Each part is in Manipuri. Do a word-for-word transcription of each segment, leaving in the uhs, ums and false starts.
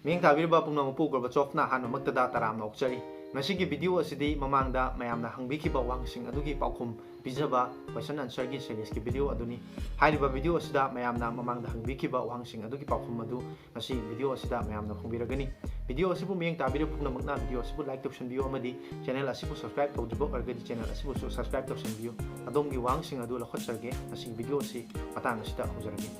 ꯃꯤꯠꯌꯦꯡ ꯇꯥꯕꯤꯔꯤꯕ ꯄꯨꯝꯅꯃꯛꯄꯨ ꯒꯣꯔꯕꯥꯆꯣꯚꯅ ꯑꯍꯥꯟꯕꯃꯛꯇꯗ ꯇꯔꯥꯝꯅ ꯑꯣꯛꯆꯔꯤ꯫ ꯉꯁꯤꯒꯤ video ꯑꯁꯤꯗꯤ ꯃꯃꯥꯡꯗ ꯃꯌꯥꯝꯅ ꯍꯪꯕꯤꯈꯤꯕ ꯋꯥꯍꯪꯁꯤꯡ ꯑꯗꯨꯒꯤ ꯄꯥꯎꯈꯨꯝ ꯄꯤꯖꯕ question answerꯒꯤ seriesꯀꯤ video ꯑꯗꯨꯅꯤ꯫ ꯍꯥꯏꯔꯤꯕ video ꯑꯁꯤꯗ ꯃꯌꯥꯝꯅ ꯃꯃꯥꯡꯗ ꯍꯪꯕꯤꯈꯤꯕ ꯋꯥꯍꯪꯁꯤꯡ ꯑꯗꯨꯒꯤ ꯄꯥꯎꯈꯨꯝ ꯑꯗꯨ ꯉꯁꯤ video ꯑꯁꯤꯗ ꯃꯌꯥꯝꯅ ꯈꯨꯝꯕꯤꯔꯒꯅꯤ꯫ Video ꯑꯁꯤꯕꯨ ꯃꯤꯠꯌꯦꯡ ꯇꯥꯕꯤꯔꯤꯕ ꯄꯨꯝꯅꯃꯛꯅ video ꯑꯁꯤꯕꯨ like ꯇꯧꯁꯟꯕꯤꯌꯨ ꯑꯃꯗꯤ channel ꯑꯁꯤꯕꯨ subscribe ꯇꯧꯗ꯭ꯔꯤꯕ ꯑꯣꯏꯔꯒꯗꯤ channel ꯑꯁꯤꯕꯨꯁꯨ subscribe ꯇꯧꯁꯟꯕꯤꯌꯨ꯫ ꯑꯗꯣꯝꯒꯤ ꯋꯥꯍꯪꯁꯤꯡ ꯑꯗꯨ ꯂꯧꯈꯠꯆꯔꯒꯦ꯫ ꯉꯁꯤꯒꯤ video ꯑꯁꯤ ꯃꯇꯥꯡ ꯑꯁꯤꯗ ꯍꯧꯖꯔꯒꯦ꯫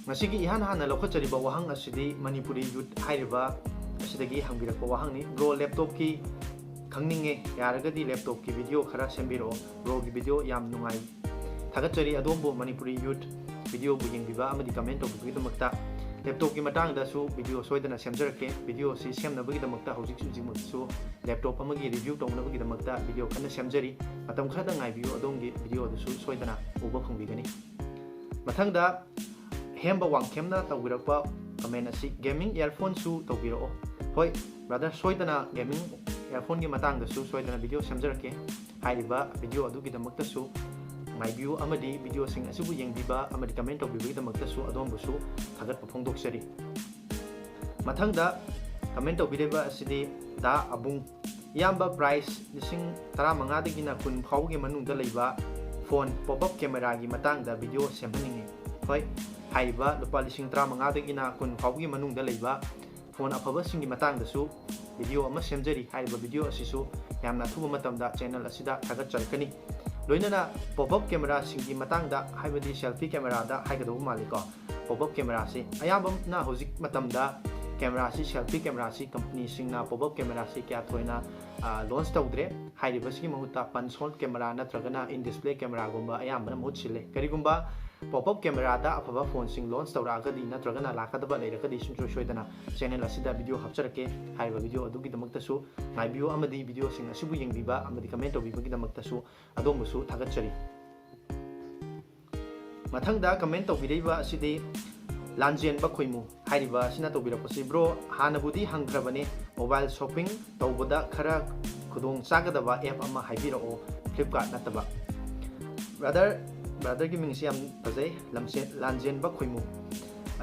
ꯉꯁꯤꯒꯤ ꯏꯍꯥꯟ ꯍꯥꯟꯅ ꯂꯧꯈꯠꯆꯔꯤꯕ ꯋꯥꯍꯪ ꯑꯁꯤꯗꯤ ꯃꯅꯤꯄꯨꯔꯤ youth ꯍꯥꯏꯔꯤꯕ ꯑꯁꯤꯗꯒꯤ ꯍꯪꯕꯤꯔꯛꯄ ꯋꯥꯍꯪꯅꯤ꯫ Bro, laptopꯀꯤ ꯈꯪꯅꯤꯡꯉꯦ, ꯌꯥꯔꯒꯗꯤ laptopꯀꯤ video ꯈꯔ ꯁꯦꯝꯕꯤꯔꯛꯑꯣ꯫ Broꯒꯤ video ꯌꯥꯝ ꯅꯨꯡꯉꯥꯏ꯫ ꯊꯥꯒꯠꯆꯔꯤ ꯑꯗꯣꯝꯕꯨ ꯃꯅꯤꯄꯨꯔꯤ youth videoꯕꯨ ꯌꯦꯡꯕꯤꯕ ꯑꯃꯗꯤ comment ꯇꯧꯕꯤꯕꯒꯤꯗꯃꯛꯇ꯫ Laptopꯀꯤ ꯃꯇꯥꯡꯗꯁꯨ video ꯁꯣꯏꯗꯅ ꯁꯦꯝꯖꯔꯛꯀꯦ꯫ Video ꯑꯁꯤ ꯁꯦꯝꯅꯕꯒꯤꯗꯃꯛꯇ ꯍꯧꯖꯤꯛ ꯍꯧꯖꯤꯛꯃꯛꯁꯨ laptop ꯑꯃꯒꯤ review ꯇꯧꯅꯕꯒꯤꯗꯃꯛꯇ video ꯀꯟꯅ ꯁꯦꯝꯖꯔꯤ꯫ ꯃꯇꯝ ꯈꯔꯗꯪ ꯉꯥꯏꯕꯤꯌꯨ, ꯑꯗꯣꯝꯒꯤ video ꯑꯗꯨꯁꯨ ꯁꯣꯏꯗꯅ ꯎꯕ ꯐꯪꯕꯤꯒꯅꯤ꯫ ꯃꯊꯪꯗ ꯍꯦꯝꯕ ꯋꯥꯡꯈꯦꯝꯅ ꯇꯧꯕꯤꯔꯛꯄ comment ꯑꯁꯤ, "Gaming earphoneꯁꯨ ꯇꯧꯕꯤꯔꯛꯑꯣ"꯫ ꯍꯣꯏ brother, ꯁꯣꯏꯗꯅ gaming earphoneꯒꯤ ꯃꯇꯥꯡꯗꯁꯨ ꯁꯣꯏꯗꯅ video ꯁꯦꯝꯖꯔꯛꯀꯦ꯫ ꯍꯥꯏꯔꯤꯕ video ꯑꯗꯨꯒꯤꯗꯃꯛꯇꯁꯨ ꯉꯥꯏꯕꯤꯌꯨ ꯑꯃꯗꯤ videoꯁꯤꯡ ꯑꯁꯤꯕꯨ ꯌꯦꯡꯕꯤꯕ ꯑꯃꯗꯤ comment ꯇꯧꯕꯤꯕꯒꯤꯗꯃꯛꯇꯁꯨ ꯑꯗꯣꯝꯕꯨꯁꯨ ꯊꯥꯒꯠꯄ ꯐꯣꯡꯗꯣꯛꯆꯔꯤ꯫ ꯃꯊꯪꯗ comment ꯇꯧꯕꯤꯔꯤꯕ ꯑꯁꯤꯗꯤ ꯗꯥ ꯑꯕꯨꯡ, "ꯏꯌꯥꯝꯕ, price ꯂꯤꯁꯤꯡ ꯇꯔꯥꯃꯉꯥꯗꯒꯤꯅ ꯀꯨꯟ ꯐꯥꯎꯕꯒꯤ ꯃꯅꯨꯡꯗ ꯂꯩꯕ phone pop-up cameraꯒꯤ ꯃꯇꯥꯡꯗ video ꯁꯦꯝꯍꯟꯅꯤꯡꯉꯤ"꯫ ꯍꯣꯏ, ꯍꯥꯏꯔꯤꯕ ꯂꯨꯄꯥ ꯂꯤꯁꯤꯡ ꯇꯔꯥꯃꯉꯥꯗꯒꯤꯅ ꯀꯨꯟ ꯐꯥꯎꯕꯒꯤ ꯃꯅꯨꯡꯗ ꯂꯩꯕ phone ꯑꯐꯕꯁꯤꯡꯒꯤ ꯃꯇꯥꯡꯗꯁꯨ video ꯑꯃ ꯁꯦꯝꯖꯔꯤ꯫ ꯍꯥꯏꯔꯤꯕ video ꯑꯁꯤꯁꯨ ꯌꯥꯝꯅ ꯑꯊꯨꯕ ꯃꯇꯝꯗ channel ꯑꯁꯤꯗ ꯊꯥꯒꯠꯆꯔꯛꯀꯅꯤ꯫ ꯂꯣꯏꯅꯅ pop-up cameraꯁꯤꯡꯒꯤ ꯃꯇꯥꯡꯗ, ꯍꯥꯏꯕꯗꯤ selfie cameraꯗ ꯍꯥꯏꯒꯗꯧꯕ ꯃꯥꯜꯂꯤꯀꯣ꯫ Pop-up cameraꯁꯤ ꯑꯌꯥꯝꯕꯅ ꯍꯧꯖꯤꯛ ꯃꯇꯝꯗ cameraꯁꯤ, selfie cameraꯁꯤ companyꯁꯤꯡꯅ pop-up cameraꯁꯤ ꯀꯌꯥ ꯊꯣꯏꯅ, ꯑ, launch ꯇꯧꯗ꯭ꯔꯦ꯫ ꯍꯥꯏꯔꯤꯕꯁꯤꯒꯤ ꯃꯍꯨꯠꯇ punch hole camera ꯅꯠꯇ꯭ꯔꯒꯅ in display cameraꯒꯨꯝꯕ ꯑꯌꯥꯝꯕꯅ ꯃꯍꯨꯠ ꯁꯤꯜꯂꯦ꯫ ꯀꯔꯤꯒꯨꯝꯕ pop-up cameraꯗ ꯑꯐꯕ phoneꯁꯤꯡ launch ꯇꯧꯔꯛꯑꯒꯗꯤ ꯅꯠꯇ꯭ꯔꯒꯅ ꯂꯥꯛꯀꯗꯕ ꯂꯩꯔꯒꯗꯤ ꯁꯨꯡꯁꯣꯏ ꯁꯣꯏꯗꯅ channel ꯑꯁꯤꯗ video ꯍꯥꯞꯆꯔꯛꯀꯦ꯫ ꯍꯥꯏꯔꯤꯕ video ꯑꯗꯨꯒꯤꯗꯃꯛꯇꯁꯨ ꯉꯥꯏꯕꯤꯌꯨ ꯑꯃꯗꯤ videoꯁꯤꯡ ꯑꯁꯤꯕꯨ ꯌꯦꯡꯕꯤꯕ ꯑꯃꯗꯤ comment ꯇꯧꯕꯤꯕꯒꯤꯗꯃꯛꯇꯁꯨ ꯑꯗꯣꯝꯕꯨꯁꯨ ꯊꯥꯒꯠꯆꯔꯤ꯫ ꯃꯊꯪꯗ comment ꯇꯧꯕꯤꯔꯛꯏꯕ ꯑꯁꯤꯗꯤ ꯂꯥꯟꯖꯦꯟꯕ ꯈꯣꯏꯃꯨ ꯍꯥꯏꯔꯤꯕ ꯑꯁꯤꯅ ꯇꯧꯕꯤꯔꯛꯄꯁꯤ, "Bro, ꯍꯥꯟꯅꯕꯨꯗꯤ ꯍꯪꯈ꯭ꯔꯕꯅꯦ, mobile shopping ꯇꯧꯕꯗ ꯈꯔ ꯈꯨꯗꯣꯡ ꯆꯥꯒꯗꯕ app ꯑꯃ ꯍꯥꯏꯕꯤꯔꯛꯑꯣ, Flipkart ꯅꯠꯇꯕ"꯫ Brother, brotherꯒꯤ ꯃꯤꯡꯁꯤ ꯌꯥꯝ ꯐꯖꯩ, ꯂꯝꯁꯦ-, ꯂꯥꯟꯖꯦꯟꯕ ꯈꯣꯏꯃꯨ꯫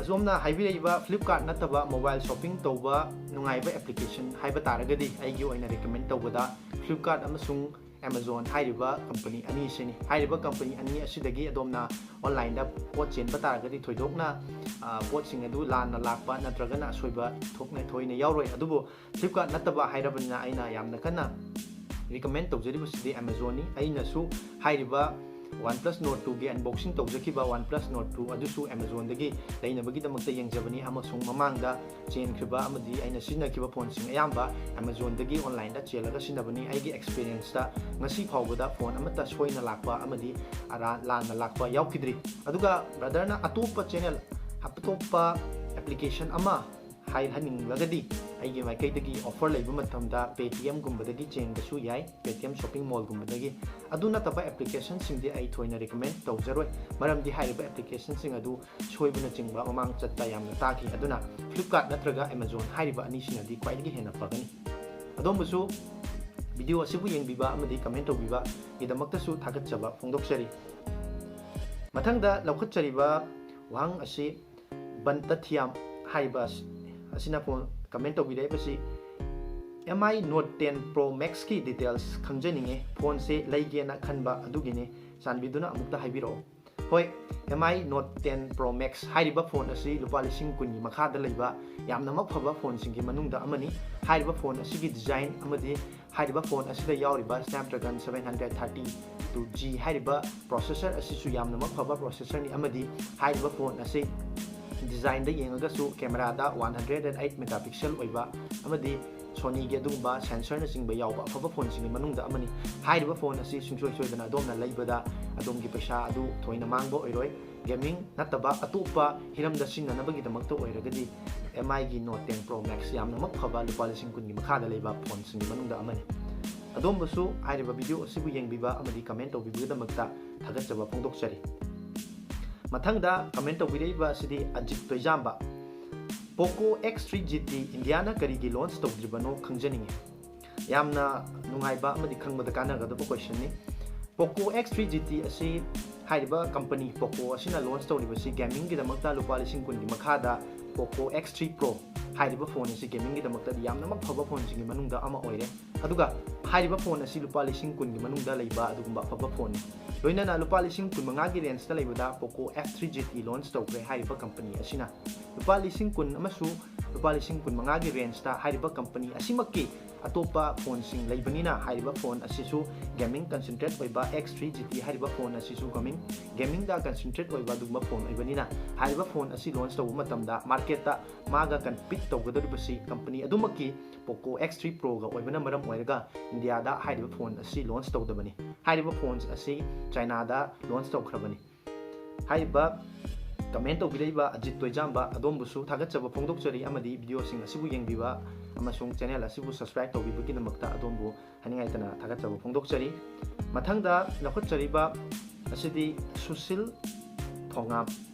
ꯑꯁꯣꯝꯅ ꯍꯥꯏꯕꯤꯔꯛꯏꯕ Flipkart ꯅꯠꯇꯕ mobile shopping ꯇꯧꯕ ꯅꯨꯡꯉꯥꯏꯕ application ꯍꯥꯏꯕ ꯇꯥꯔꯒꯗꯤ, ꯑꯩꯒꯤ ꯑꯣꯏꯅ recommend ꯇꯧꯕꯗ Flipkart ꯑꯃꯁꯨꯡ Amazon ꯍꯥꯏꯔꯤꯕ company ꯑꯅꯤꯁꯤꯅꯤ꯫ ꯍꯥꯏꯔꯤꯕ company ꯑꯅꯤ ꯑꯁꯤꯗꯒꯤ ꯑꯗꯣꯝꯅ online ꯗ ꯄꯣꯠ ꯆꯦꯟꯕ ꯇꯥꯔꯒꯗꯤ ꯊꯣꯏꯗꯣꯛꯅ, ꯑ, ꯄꯣꯠꯁꯤꯡ ꯑꯗꯨ ꯂꯥꯟꯅ ꯂꯥꯛꯄ ꯅꯠꯇ꯭ꯔꯒꯅ ꯑꯁꯣꯏꯕ ꯊꯣꯛꯅ ꯊꯣꯏꯅ ꯌꯥꯎꯔꯣꯏ꯫ ꯑꯗꯨꯕꯨ Flipkart ꯅꯠꯇꯕ ꯍꯥꯏꯔꯕꯅꯤꯅ ꯑꯩꯅ ꯌꯥꯝꯅ ꯀꯟꯅ recommend ꯇꯧꯖꯔꯤꯕꯁꯤꯗꯤ Amazon ꯅꯤ꯫ ꯑꯩꯅꯁꯨ ꯍꯥꯏꯔꯤꯕ OnePlus Nord two ꯒꯤ unboxing ꯇꯧꯖꯈꯤꯕ OnePlus Nord two ꯑꯗꯨꯁꯨ Amazon ꯗꯒꯤ ꯂꯩꯅꯕꯒꯤꯗꯃꯛꯇ ꯌꯦꯡꯖꯕꯅꯤ, ꯑꯃꯁꯨꯡ ꯃꯃꯥꯡꯗ ꯆꯦꯟꯈ꯭ꯔꯤꯕ ꯑꯃꯗꯤ ꯑꯩꯅ ꯁꯤꯖꯤꯟꯅꯈꯤꯕ phone ꯁꯤꯡ ꯑꯌꯥꯝꯕ Amazon ꯗꯒꯤ online ꯗ ꯆꯦꯜꯂꯒ ꯁꯤꯖꯤꯟꯅꯕꯅꯤ꯫ ꯑꯩꯒꯤ experience ꯇ ꯉꯁꯤ ꯐꯥꯎꯕꯗ phone ꯑꯃꯠꯇ ꯁꯣꯏꯅ ꯂꯥꯛꯄ ꯑꯃꯗꯤ ꯑꯔꯥ-, ꯂꯥꯟꯅ ꯂꯥꯛꯄ ꯌꯥꯎꯈꯤꯗ꯭ꯔꯤ꯫ ꯑꯗꯨꯒ brother ꯅ ꯑꯇꯣꯞꯄ channel, ꯑꯇꯣꯞꯄ application ꯑꯃ ꯍꯥꯏꯍꯟꯅꯤꯡꯂꯒꯗꯤ, ꯑꯩꯒꯤ ꯃꯥꯏꯀꯩꯗꯒꯤ offer ꯂꯩꯕ ꯃꯇꯝꯗ Paytm ꯒꯨꯝꯕꯗꯒꯤ ꯆꯦꯟꯕꯁꯨ ꯌꯥꯏ, Paytm shopping mall ꯒꯨꯝꯕꯗꯒꯤ꯫ ꯑꯗꯨ ꯅꯠꯇꯕ application ꯁꯤꯡꯗꯤ ꯑꯩ ꯊꯣꯏꯅ recommend ꯇꯧꯖꯔꯣꯏ, ꯃꯔꯝꯗꯤ ꯍꯥꯏꯔꯤꯕ application ꯁꯤꯡ ꯑꯗꯨ ꯁꯣꯏꯕꯅꯆꯤꯡꯕ ꯃꯃꯥꯡ ꯆꯠꯇ ꯌꯥꯝꯅ ꯇꯥꯈꯤ꯫ ꯑꯗꯨꯅ Flipkart ꯅꯠꯇ꯭ꯔꯒ Amazon ꯍꯥꯏꯔꯤꯕ ꯑꯅꯤꯁꯤꯅꯗꯤ ꯈ꯭ꯋꯥꯏꯗꯒꯤ ꯍꯦꯟꯅ ꯐꯒꯅꯤ꯫ ꯑꯗꯣꯝꯕꯨꯁꯨ video ꯑꯁꯤꯕꯨ ꯌꯦꯡꯕꯤꯕ ꯑꯃꯗꯤ comment ꯇꯧꯕꯤꯕꯒꯤꯗꯃꯛꯇꯁꯨ ꯊꯥꯒꯠꯆꯕ ꯐꯣꯡꯗꯣꯛꯆꯔꯤ꯫ ꯃꯊꯪꯗ ꯂꯧꯈꯠꯆꯔꯤꯕ ꯋꯥꯍꯪ ꯑꯁꯤ ꯕꯟꯇ ꯊꯤꯌꯥꯝ ꯍꯥꯏꯔꯤꯕ ꯑꯁ-, ꯑꯁꯤꯅ phone comment ꯇꯧꯕꯤꯔꯛꯏꯕꯁꯤ, "M I Note ten Pro Max ꯀꯤ details ꯈꯪꯖꯅꯤꯡꯉꯦ, phone ꯁꯦ ꯂꯩꯒꯦꯅ ꯈꯟꯕ ꯑꯗꯨꯒꯤꯅꯦ, ꯆꯥꯟꯕꯤꯗꯨꯅ ꯑꯃꯨꯛꯇ ꯍꯥꯏꯕꯤꯔꯛꯑꯣ"꯫ ꯍꯣꯏ, M I Note ten Pro Max ꯍꯥꯏꯔꯤꯕ phone ꯑꯁꯤ ꯂꯨꯄꯥ ꯂꯤꯁꯤꯡ ꯀꯨꯟꯒꯤ ꯃꯈꯥꯗ ꯂꯩꯕ ꯌꯥꯝꯅꯃꯛ ꯐꯕ phone ꯁꯤꯡꯒꯤ ꯃꯅꯨꯡꯗ ꯑꯃꯅꯤ꯫ ꯍꯥꯏꯔꯤꯕ phone ꯑꯁꯤꯒꯤ design ꯑꯃꯗꯤ ꯍꯥꯏꯔꯤꯕ phone ꯑꯁꯤꯗ ꯌꯥꯎꯔꯤꯕ Snapdragon seven hundred thirty-two G ꯍꯥꯏꯔꯤꯕ processor ꯑꯁꯤꯁꯨ ꯌꯥꯝꯅꯃꯛ ꯐꯕ processor ꯅꯤ, ꯑꯃꯗꯤ ꯍꯥꯏꯔꯤꯕ phone ꯑꯁꯤ design the ꯌꯦꯡꯉꯒꯁꯨ camera the one hundred and eight megapixel ꯑꯣꯏꯕ ꯑꯃꯗꯤ Sony ꯒꯤ ꯑꯗꯨꯒꯨꯝꯕ sensor ꯅꯆꯤꯡꯕ ꯌꯥꯎꯕ ꯑꯐꯕ phone ꯁꯤꯡꯒꯤ ꯃꯅꯨꯡꯗ ꯑꯃꯅꯤ꯫ ꯍꯥꯏꯔꯤꯕ phone ꯑꯁꯤ ꯁꯨꯡꯁꯣꯏ ꯁꯣꯏꯗꯅ ꯑꯗꯣꯝꯅ ꯂꯩꯕꯗ ꯑꯗꯣꯝꯒꯤ ꯄꯩꯁꯥ ꯑꯗꯨ ꯊꯣꯏꯅ ꯃꯥꯡꯕ ꯑꯣꯏꯔꯣꯏ꯫ Gaming ꯅꯠꯇꯕ ꯑꯇꯣꯞꯄ ꯍꯤꯔꯝꯗ ꯁꯤꯖꯤꯟꯅꯅꯕꯒꯤꯗꯃꯛꯇ ꯑꯣꯏꯔꯒꯗꯤ M I ꯒꯤ Note ten Pro Max ꯌꯥꯝꯅꯃꯛ ꯐꯕ ꯂꯨꯄꯥ ꯂꯤꯁꯤꯡ ꯀꯨꯟꯒꯤ ꯃꯈꯥꯗ ꯂꯩꯕ phone ꯁꯤꯡꯒꯤ ꯃꯅꯨꯡꯗ ꯑꯃꯅꯤ꯫ ꯑꯗꯣꯝꯕꯨꯁꯨ ꯍꯥꯏꯔꯤꯕ video ꯑꯁꯤꯕꯨ ꯌꯦꯡꯕꯤꯕ ꯑꯃꯗꯤ comment ꯇꯧꯕꯤꯕꯒꯤꯗꯃꯛꯇ ꯊꯥꯒꯠꯆꯕ ꯐꯣꯡꯗꯣꯛꯆꯔꯤ꯫ ꯃꯊꯪꯗ comment ꯇꯧꯕꯤꯔꯛꯏꯕ ꯑꯁꯤꯗꯤ Ajit ꯇꯣꯏꯖꯥꯝꯕ, "Poco X three G T India ꯅ ꯀꯔꯤꯒꯤ launch ꯇꯧꯗ꯭ꯔꯤꯕꯅꯣ ꯈꯪꯖꯅꯤꯡꯉꯤ"꯫ ꯌꯥꯝꯅ ꯅꯨꯡꯉꯥꯏꯕ ꯑꯃꯗꯤ ꯈꯪꯕꯗ ꯀꯥꯟꯅꯒꯗꯕ question ꯅꯤ꯫ Poco X three G T ꯑꯁꯤ ꯍꯥꯏꯔꯤꯕ ꯀꯝꯄꯅꯤ ꯄꯣꯀꯣ ꯑꯁꯤꯅ ꯂꯣꯟꯁ ꯇꯧꯔꯤꯕꯁꯤ ꯒꯦꯃꯤꯡꯒꯤꯗꯃꯛꯇ ꯂꯨꯄꯥ ꯂꯤꯁꯤꯡ ꯀꯨꯟꯒꯤ ꯃꯈꯥꯗ ꯄꯣꯀꯣ ꯑꯦꯛꯁ ꯊ꯭ꯔꯤ ꯄ꯭ꯔꯣ ꯍꯥꯏꯔꯤꯕ ꯐꯣꯟ ꯑꯁꯤ ꯒꯦꯃꯤꯡꯒꯤꯗꯃꯛꯇꯗꯤ ꯌꯥꯝꯅꯃꯛ ꯐꯕ ꯐꯣꯟꯁꯤꯡꯒꯤ ꯃꯅꯨꯡꯗ ꯑꯃ ꯑꯣꯏꯔꯦ꯫ ꯑꯗꯨꯒ ꯍꯥꯏꯔꯤꯕ ꯐꯣꯟ ꯑꯁꯤ ꯂꯨꯄꯥ ꯂꯤꯁꯤꯡ ꯀꯨꯟꯒꯤ ꯃꯅꯨꯡꯗ ꯂꯩꯕ ꯑꯗꯨꯒꯨꯝꯕ ꯑꯐꯕ ꯐꯣꯟꯅꯤ꯫ ꯂꯣꯏꯅꯅ ꯂꯨꯄꯥ ꯂꯤꯁꯤꯡ ꯀꯨꯟ ꯃꯉꯥꯒꯤ ꯔꯦꯟꯖꯇ ꯂꯩꯕꯗ Poco F three G T launch ꯇꯧꯈ꯭ꯔꯦ ꯍꯥꯏꯔꯤꯕ ꯀꯝꯄꯅꯤ ꯑꯁꯤꯅ꯫ ꯂꯨꯄꯥ ꯂꯤꯁꯤꯡ ꯀꯨꯟ ꯑꯃꯁꯨ ꯂꯨꯄꯥ ꯂꯤꯁꯤꯡ ꯀꯨꯟ ꯃꯉꯥꯒꯤ ꯔꯦꯟꯖꯇ ꯍꯥꯏꯔꯤꯕ ꯀꯝꯄꯅꯤ ꯑꯁꯤꯃꯛꯀꯤ ꯑꯇꯣꯞꯄ ꯐꯣꯟꯁꯤꯡ ꯂꯩꯕꯅꯤꯅ, ꯍꯥꯏꯔꯤꯕ ꯐꯣꯟ ꯑꯁꯤꯁꯨ ꯒꯦꯃꯤꯡ ꯀꯟꯁꯦꯟꯇ꯭ꯔꯦꯠ ꯑꯣꯏꯕ ꯑꯦꯛꯁ ꯊ꯭ꯔꯤ ꯖꯤ ꯇꯤ ꯍꯥꯏꯔꯤꯕ ꯐꯣꯟ ꯑꯁꯤꯁꯨ ꯒꯦꯃꯤꯡ ꯒꯦꯃꯤꯡꯗ ꯀꯟꯁꯦꯟꯇ꯭ꯔꯦꯠ ꯑꯣꯏꯕ ꯑꯗꯨꯒꯨꯝꯕ ꯐꯣꯟ ꯑꯣꯏꯕꯅꯤꯅ, ꯍꯥꯏꯔꯤꯕ ꯐꯣꯟ ꯑꯁꯤ ꯂꯣꯟꯁ ꯇꯧꯕ ꯃꯇꯝꯗ ꯃꯥꯔꯀꯦꯠꯇ ꯃꯥꯒ ꯀꯝꯄꯤꯠ ꯇꯧꯒꯗꯧꯔꯤꯕꯁꯤ ꯀꯝꯄꯅꯤ ꯑꯗꯨꯃꯛꯀꯤ ꯄꯣꯀꯣ ꯑꯦꯛꯁ ꯊ꯭ꯔꯤ ꯄ꯭ꯔꯣꯒ ꯑꯣꯏꯕꯅ ꯃꯔꯝ ꯑꯣꯏꯔꯒ ꯏꯟꯗꯤꯌꯥꯗ ꯍꯥꯏꯔꯤꯕ ꯐꯣꯟ ꯑꯁꯤ ꯂꯣꯟꯁ ꯇꯧꯗꯕꯅꯤ꯫ ꯍꯥꯏꯔꯤꯕ ꯐꯣꯟ ꯑꯁꯤ ꯆꯥꯏꯅꯥꯗ ꯂꯣꯟꯁ ꯇꯧꯈ꯭ꯔꯕꯅꯤ꯫ ꯍꯥꯏꯔꯤꯕ ꯀꯃꯦꯟ ꯇꯧꯕꯤꯔꯛꯏꯕ ꯑꯖꯤꯠ ꯇꯣꯏꯖꯥꯝꯕ ꯑꯗꯣꯝꯕꯨꯁꯨ ꯊꯥꯒꯠꯆꯕ ꯐꯣꯡꯗꯣꯛꯆꯔꯤ, ꯑꯃꯗꯤ ꯚꯤꯗꯤꯑꯣꯁꯤꯡ ꯑꯁꯤꯕꯨ ꯌꯦꯡꯕꯤꯕ ꯑꯃꯁꯨꯡ ꯆꯦꯅꯦꯜ ꯑꯁꯤꯕꯨ ꯁꯕꯁꯀ꯭ꯔꯥꯏꯕ ꯇꯧꯕꯤꯕꯒꯤꯗꯃꯛꯇ ꯑꯗꯣꯝꯕꯨ ꯍꯥꯏꯅꯤꯡꯉꯥꯏꯇꯅ ꯊꯥꯒꯠꯆꯕ ꯐꯣꯡꯗꯣꯛꯆꯔꯤ꯫ ꯃꯊꯪꯗ ꯂꯧꯈꯠꯆꯔꯤꯕ ꯑꯁꯤꯗꯤ ꯁꯨꯁꯤꯜ ꯊꯣꯉꯥꯝ,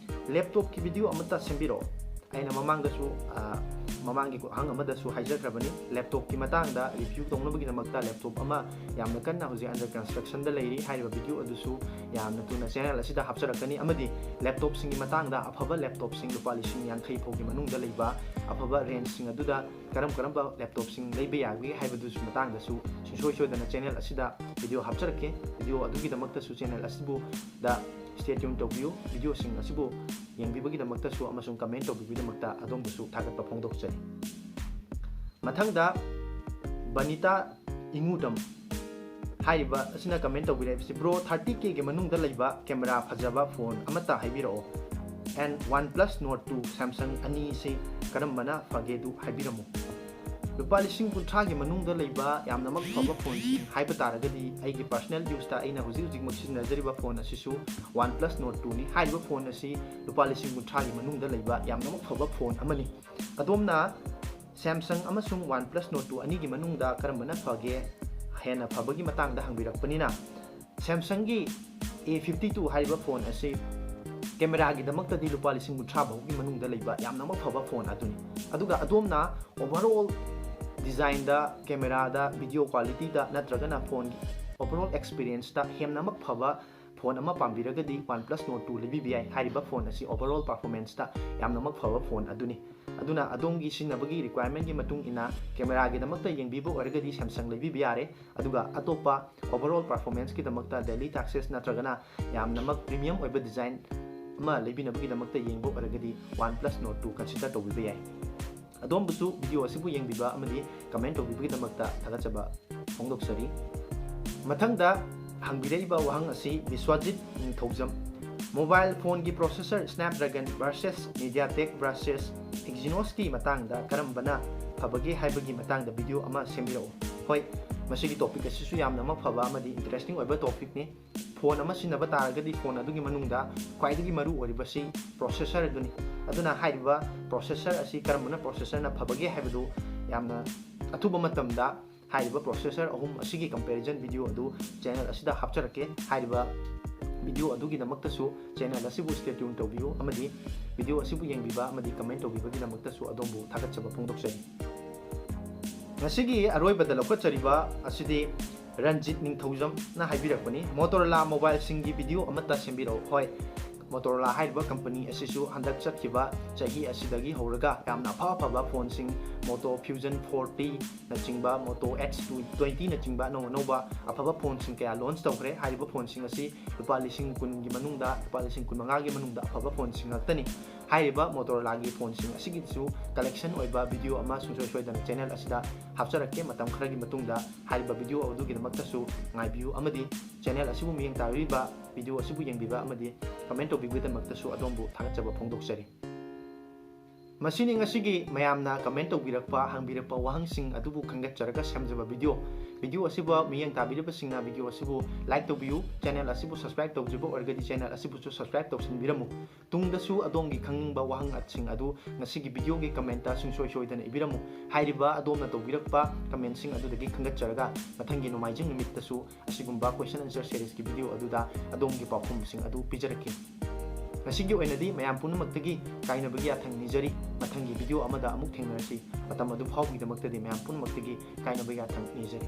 "ꯂꯦꯞꯇꯣꯞꯀꯤ ꯚꯤꯗꯤꯑꯣ ꯑꯃꯠꯇ ꯁꯦꯝꯕꯤꯔꯛꯑꯣ"꯫ ꯑꯩꯅ ꯃꯃꯥꯡꯗꯁꯨ, ꯑ, ꯃꯃꯥꯡꯒꯤ ꯈꯨꯍꯪ ꯑꯃꯗꯁꯨ ꯍꯥꯏꯖꯈ꯭ꯔꯕꯅꯤ, ꯂꯦꯞꯇꯣꯞꯀꯤ ꯃꯇꯥꯡꯗ ꯔꯤꯚ꯭ꯌꯨ ꯇꯧꯅꯕꯒꯤꯗꯃꯛꯇ ꯂꯦꯞꯇꯣꯞ ꯑꯃ ꯌꯥꯝꯅ ꯀꯟꯅ ꯍꯧꯖꯤꯛ ꯑꯟꯗꯔ ꯀꯟꯁꯇ꯭ꯔꯛꯁꯟꯗ ꯂꯩꯔꯤ꯫ ꯍꯥꯏꯔꯤꯕ ꯚꯤꯗꯤꯑꯣ ꯑꯗꯨꯁꯨ ꯌꯥꯝꯅ ꯊꯨꯅ ꯆꯦꯅꯦꯜ ꯑꯁꯤꯗ ꯍꯥꯞꯆꯔꯛꯀꯅꯤ, ꯑꯃꯗꯤ ꯂꯦꯞꯇꯣꯞꯁꯤꯡꯒꯤ ꯃꯇꯥꯡꯗ, ꯑꯐꯕ ꯂꯦꯞꯇꯣꯞꯁꯤꯡ ꯂꯨꯄꯥ ꯂꯤꯁꯤꯡ ꯌꯥꯡꯈꯩ ꯐꯥꯎꯒꯤ ꯃꯅꯨꯡꯗ ꯂꯩꯕ ꯑꯐꯕ ꯔꯦꯟꯖꯁꯤꯡ ꯑꯗꯨꯗ ꯀꯔꯝ ꯀꯔꯝꯕ ꯂꯦꯞꯇꯣꯞꯁꯤꯡ ꯂꯩꯕ ꯌꯥꯒꯦ ꯍꯥꯏꯕꯗꯨꯁꯨ ꯃꯇꯥꯡꯗꯁꯨ ꯁꯨꯡꯁꯣꯏ ꯁꯣꯏꯗꯅ ꯆꯦꯅꯦꯜ ꯑꯁꯤꯗ ꯚꯤꯗꯤꯑꯣ ꯍꯥꯞꯆꯔꯛꯀꯦ꯫ ꯚꯤꯗꯤꯑꯣ ꯑꯗꯨꯒꯤꯗꯃꯛꯇꯁꯨ ꯆꯦꯅꯦꯜ ꯑꯁꯤꯕꯨ ꯗ stay tune ꯇꯧꯕꯤꯌꯨ꯫ ꯚꯤꯗꯤꯑꯣꯁꯤꯡ ꯑꯁꯤꯕꯨ ꯌꯦꯡꯕꯤꯕꯒꯤꯗꯃꯛꯇꯁꯨ ꯑꯃꯁꯨꯡ ꯀꯃꯦꯟ ꯇꯧꯕꯤꯕꯒꯤꯗꯃꯛꯇ ꯑꯗꯣꯝꯕꯨꯁꯨ ꯊꯥꯒꯠꯄ ꯐꯣꯡꯗꯣꯛꯆꯔꯤ꯫ ꯃꯊꯪꯗ ꯕꯅꯤꯇꯥ ꯏꯉꯨꯗꯝ ꯍꯥꯏꯔꯤꯕ ꯑꯁꯤꯅ ꯀꯃꯦꯟ ꯇꯧꯕꯤꯔꯛꯏꯕꯁꯤ, "ꯕ꯭ꯔꯣ, ꯊꯥꯔꯇꯤ ꯀꯦꯒꯤ ꯃꯅꯨꯡꯗ ꯂꯩꯕ ꯀꯦꯃꯦꯔꯥ ꯐꯖꯕ ꯐꯣꯟ ꯑꯃꯠꯇ ꯍꯥꯏꯕꯤꯔꯛꯑꯣ꯫ And OnePlus Nord two, Samsung ꯑꯅꯤꯁꯤ ꯀꯔꯝꯕꯅ ꯐꯒꯦꯗꯨ ꯍꯥꯏꯕꯤꯔꯝꯃꯨ"꯫ ꯂꯨꯄꯥ ꯂꯤꯁꯤꯡ ꯀꯨꯟꯊ꯭ꯔꯥꯒꯤ ꯃꯅꯨꯡꯗ ꯂꯩꯕ ꯌꯥꯝꯅꯃꯛ ꯐꯕ ꯐꯣꯟꯁꯤꯡ ꯍꯥꯏꯕ ꯇꯥꯔꯒꯗꯤ, ꯑꯩꯒꯤ ꯄꯔꯁꯅꯦꯜ ꯌꯨꯁꯇ ꯑꯩꯅ ꯍꯧꯖꯤꯛ ꯍꯧꯖꯤꯛꯃꯛ ꯁꯤꯖꯤꯟꯅꯖꯔꯤꯕ ꯐꯣꯟ ꯑꯁꯤꯁꯨ OnePlus Nord two ꯅꯤ꯫ ꯍꯥꯏꯔꯤꯕ ꯐꯣꯟ ꯑꯁꯤ ꯂꯨꯄꯥ ꯂꯤꯁꯤꯡ ꯀꯨꯟꯊ꯭ꯔꯥꯒꯤ ꯃꯅꯨꯡꯗ ꯂꯩꯕ ꯌꯥꯝꯅꯃꯛ ꯐꯕ ꯐꯣꯟ ꯑꯃꯅꯤ꯫ ꯑꯗꯣꯝꯅ Samsung ꯑꯃꯁꯨꯡ OnePlus Nord two ꯑꯅꯤꯒꯤ ꯃꯅꯨꯡꯗ ꯀꯔꯝꯕꯅ ꯐꯒꯦ, ꯍꯦꯟꯅ ꯐꯕꯒꯤ ꯃꯇꯥꯡꯗ ꯍꯪꯕꯤꯔꯛꯄꯅꯤꯅ, Samsungꯒꯤ A fifty two ꯍꯥꯏꯔꯤꯕ ꯐꯣꯟ ꯑꯁꯤ ꯀꯦꯃꯦꯔꯥꯒꯤꯗꯃꯛꯇꯗꯤ ꯂꯨꯄꯥ ꯂꯤꯁꯤꯡ ꯀꯨꯟꯊ꯭ꯔꯥ ꯐꯥꯎꯒꯤ ꯃꯅꯨꯡꯗ ꯂꯩꯕ ꯌꯥꯝꯅꯃꯛ ꯐꯕ ꯐꯣꯟ ꯑꯗꯨꯅꯤ꯫ ꯑꯗꯨꯒ ꯑꯗꯣꯝꯅ overall designꯗ, ꯀꯦꯃꯦꯔꯥꯗ, video qualityꯗ ꯅꯠꯇ꯭ꯔꯒꯅ ꯐꯣꯟꯒꯤ overall experienceꯇ ꯍꯦꯟꯅꯃꯛ ꯐꯕ ꯐꯣꯟ ꯑꯃ ꯄꯥꯝꯕꯤꯔꯒꯗꯤ OnePlus Nord two ꯂꯩꯕꯤꯕ ꯌꯥꯏ꯫ ꯍꯥꯏꯔꯤꯕ ꯐꯣꯟ ꯑꯁꯤ overall performanceꯇ ꯌꯥꯝꯅꯃꯛ ꯐꯕ ꯐꯣꯟ ꯑꯗꯨꯅꯤ꯫ ꯑꯗꯨꯅ ꯑꯗꯣꯝꯒꯤ ꯁꯤꯖꯤꯟꯅꯕꯒꯤ requirementꯀꯤ ꯃꯇꯨꯡ ꯏꯟꯅ cameraꯒꯤꯗꯃꯛꯇ ꯌꯦꯡꯕꯤꯕ ꯑꯣꯏꯔꯒꯗꯤ Samsung ꯂꯩꯕꯤꯕ ꯌꯥꯔꯦ꯫ ꯑꯗꯨꯒ ꯑꯇꯣꯞꯄ overall performanceꯀꯤꯗꯃꯛꯇ daily taskꯁ ꯅꯠꯇ꯭ꯔꯒꯅ ꯌꯥꯝꯅꯃꯛ premium ꯑꯣꯏꯕ design ꯑꯃ ꯂꯩꯕꯤꯅꯕꯒꯤꯗꯃꯛꯇ ꯌꯦꯡꯕ ꯑꯣꯏꯔꯒꯗꯤ OnePlus Nord two consider ꯇꯧꯕꯤꯕ ꯌꯥꯏ꯫ ꯑꯗꯣꯝꯕꯨꯁꯨ video ꯑꯁꯤꯕꯨ ꯌꯦꯡꯕꯤꯕ ꯑꯃꯗꯤ comment ꯇꯧꯕꯤꯕꯒꯤꯗꯃꯛꯇ ꯊꯥꯒꯠꯆꯕ ꯐꯣꯡꯗꯣꯛꯆꯔꯤ꯫ ꯃꯊꯪꯗ ꯍꯪꯕꯤꯔꯛꯏꯕ ꯋꯥꯍꯪ ꯑꯁꯤ ꯕꯤꯁ꯭ꯋꯥꯖꯤꯠ ꯅꯤꯡꯊꯧꯖꯝ, mobile phoneꯒꯤ processor Snapdragon versus MediaTek versus Exynosꯀꯤ ꯃꯇꯥꯡꯗ ꯀꯔꯝꯕꯅ ꯐꯕꯒꯦ ꯍꯥꯏꯕꯒꯤ ꯃꯇꯥꯡꯗ video ꯑꯃ ꯁꯦꯝꯕꯤꯔꯛꯎ꯫ ꯍꯣꯏ, ꯃꯁꯤꯒꯤ topic ꯑꯁꯤꯁꯨ ꯌꯥꯝꯅꯃꯛ ꯐꯕ ꯑꯃꯗꯤ interesting ꯑꯣꯏꯕ topicꯅꯤ꯫ ꯐꯣꯟ ꯑꯃ ꯁꯤꯖꯤꯟꯅꯕ ꯇꯥꯔꯒꯗꯤ ꯐꯣꯟ ꯑꯗꯨꯒꯤ ꯃꯅꯨꯡꯗ ꯈ꯭ꯋꯥꯏꯗꯒꯤ ꯃꯔꯨ ꯑꯣꯏꯔꯤꯕꯁꯤ processor ꯑꯗꯨꯅꯤ꯫ ꯑꯗꯨꯅ ꯍꯥꯏꯔꯤꯕ processor ꯑꯁꯤ ꯀꯔꯝꯕꯅ processorꯅ ꯐꯕꯒꯦ ꯍꯥꯏꯕꯗꯨ ꯌꯥꯝꯅ ꯑꯊꯨꯕ ꯃꯇꯝꯗ ꯍꯥꯏꯔꯤꯕ processor ꯑꯍꯨꯝ ꯑꯁꯤꯒꯤ comparison video ꯑꯗꯨ channel ꯑꯁꯤꯗ ꯍꯥꯞꯆꯔꯛꯀꯦ꯫ ꯍꯥꯏꯔꯤꯕ video ꯑꯗꯨꯒꯤꯗꯃꯛꯇꯁꯨ channel ꯑꯁꯤꯕꯨ stay tune ꯇꯧꯕꯤꯌꯨ ꯑꯃꯗꯤ video ꯑꯁꯤꯕꯨ ꯌꯦꯡꯕꯤꯕ ꯑꯃꯗꯤ comment ꯇꯧꯕꯤꯕꯒꯤꯗꯃꯛꯇꯁꯨ ꯑꯗꯣꯝꯕꯨ ꯊꯥꯒꯠꯆꯕ ꯐꯣꯡꯗꯣꯛꯆꯔꯤ꯫ ꯉꯁꯤꯒꯤ ꯑꯔꯣꯏꯕꯗ ꯂꯧꯈꯠꯆꯔꯤꯕ ꯑꯁꯤꯗꯤ ꯔꯟꯖꯤꯠ ꯅꯤꯡꯊꯧꯖꯝꯅ ꯍꯥꯏꯕꯤꯔꯛꯄꯅꯤ, Motorola mobileꯁꯤꯡꯒꯤ video ꯑꯃꯠꯇ ꯁꯦꯝꯕꯤꯔꯛꯎ꯫ ꯍꯣꯏ, Motorola ꯍꯥꯏꯔꯤꯕ company ꯑꯁꯤꯁꯨ ꯍꯟꯗꯛ ꯆꯠꯈꯤꯕ ꯆꯍꯤ ꯑꯁꯤꯗꯒꯤ ꯍꯧꯔꯒ ꯌꯥꯝꯅ ꯑꯐ ꯑꯐꯕ ꯐꯣꯟꯁꯤꯡ, Moto Fusion forty ꯅꯆꯤꯡꯕ, Moto X twenty ꯅꯆꯤꯡꯕ ꯑꯅꯧ ꯑꯅꯧꯕ ꯑꯐꯕ ꯐꯣꯟꯁꯤꯡ ꯀꯌꯥ launch ꯇꯧꯈ꯭ꯔꯦ꯫ ꯍꯥꯏꯔꯤꯕ ꯐꯣꯟꯁꯤꯡ ꯑꯁꯤ ꯂꯨꯄꯥ ꯂꯤꯁꯤꯡ ꯀꯨꯟꯒꯤ ꯃꯅꯨꯡꯗ, ꯂꯨꯄꯥ ꯂꯤꯁꯤꯡ ꯀꯨꯟꯃꯉꯥꯒꯤ ꯃꯅꯨꯡꯗ ꯑꯐꯕ ꯐꯣꯟꯁꯤꯡ ꯉꯥꯛꯇꯅꯤ꯫ ꯍꯥꯏꯔꯤꯕ Motorolaꯒꯤ ꯐꯣꯟꯁꯤꯡ ꯑꯁꯤꯒꯤꯁꯨ collection ꯑꯣꯏꯕ video ꯑꯃ ꯁꯨꯡꯁꯣꯏ ꯁꯣꯏꯗꯅ channel ꯑꯁꯤꯗ ꯍꯥꯞꯆꯔꯛꯀꯦ꯫ ꯃꯇꯝ ꯈꯔꯒꯤ ꯃꯇꯨꯡꯗ ꯍꯥꯏꯔꯤꯕ video ꯑꯗꯨꯒꯤꯗꯃꯛꯇꯁꯨ ꯉꯥꯏꯕꯤꯌꯨ ꯑꯃꯗꯤ channel ꯑꯁꯤꯕꯨ ꯃꯤꯠꯌꯦꯡ ꯇꯥꯕꯤꯔꯤꯕ, video ꯑꯁꯤꯕꯨ ꯌꯦꯡꯕꯤꯕ ꯑꯃꯗꯤ comment ꯇꯧꯕꯤꯕꯒꯤꯗꯃꯛꯇꯁꯨ ꯑꯗꯣꯝꯕꯨ ꯊꯥꯒꯠꯆꯕ ꯐꯣꯡꯗꯣꯛꯆꯔꯤ꯫ ꯃꯁꯤꯅꯤ ꯉꯁꯤꯒꯤ ꯃꯌꯥꯝꯅ comment ꯇꯧꯕꯤꯔꯛꯄ, ꯍꯪꯕꯤꯔꯛꯄ ꯋꯥꯍꯪꯁꯤꯡ ꯑꯗꯨꯕꯨ ꯈꯟꯒꯠꯆꯔꯒ ꯁꯦꯝꯖꯕ video꯫ Video ꯑꯁꯤꯕꯨ ꯃꯤꯠꯌꯦꯡ ꯇꯥꯕꯤꯔꯤꯕꯁꯤꯡꯅ video ꯑꯁꯤꯕꯨ like ꯇꯧꯕꯤꯌꯨ, channel ꯑꯁꯤꯕꯨ subscribe ꯇꯧꯗ꯭ꯔꯤꯕ ꯑꯣꯏꯔꯒꯗꯤ channel ꯑꯁꯤꯕꯨꯁꯨ subscribe ꯇꯧꯁꯤꯟꯕꯤꯔꯝꯃꯨ꯫ ꯇꯨꯡꯗꯁꯨ ꯑꯗꯣꯝꯒꯤ ꯈꯪꯅꯤꯡꯕ ꯋꯥꯍꯪꯁꯤꯡ ꯑꯗꯨ ꯉꯁꯤꯒꯤ videoꯒꯤ commentꯇ ꯁꯨꯡꯁꯣꯏ ꯁꯣꯏꯗꯅ ꯏꯕꯤꯔꯝꯃꯨ꯫ ꯍꯥꯏꯔꯤꯕ ꯑꯗꯣꯝꯅ ꯇꯧꯕꯤꯔꯛꯄ commentꯁꯤꯡ ꯑꯗꯨꯗꯒꯤ ꯈꯟꯒꯠꯆꯔꯒ ꯃꯊꯪꯒꯤ ꯅꯣꯡꯃꯥꯏꯖꯤꯡ ꯅꯨꯃꯤꯠꯇꯁꯨ ꯑꯁꯤꯒꯨꯝꯕ question answer seriesꯀꯤ video ꯑꯗꯨꯗ ꯑꯗꯣꯝꯒꯤ ꯄꯥꯎꯈꯨꯝꯁꯤꯡ ꯑꯗꯨ ꯄꯤꯖꯔꯛꯀꯦ꯫ ꯉꯁꯤꯒꯤ ꯑꯣꯏꯅꯗꯤ ꯃꯌꯥꯝ ꯄꯨꯝꯅꯃꯛꯇꯒꯤ ꯀꯥꯏꯅꯕꯒꯤ ꯌꯥꯊꯪ ꯅꯤꯖꯔꯤ꯫ ꯃꯊꯪꯒꯤ video ꯑꯃꯗ ꯑꯃꯨꯛ ꯊꯦꯡꯅꯔꯁꯤ꯫ ꯃꯇꯝ ꯑꯗꯨ ꯐꯥꯎꯕꯒꯤꯗꯃꯛꯇꯗꯤ ꯃꯌꯥꯝ ꯄꯨꯝꯅꯃꯛꯇꯒꯤ ꯀꯥꯏꯅꯕꯒꯤ ꯌꯥꯊꯪ ꯅꯤꯖꯔꯤ꯫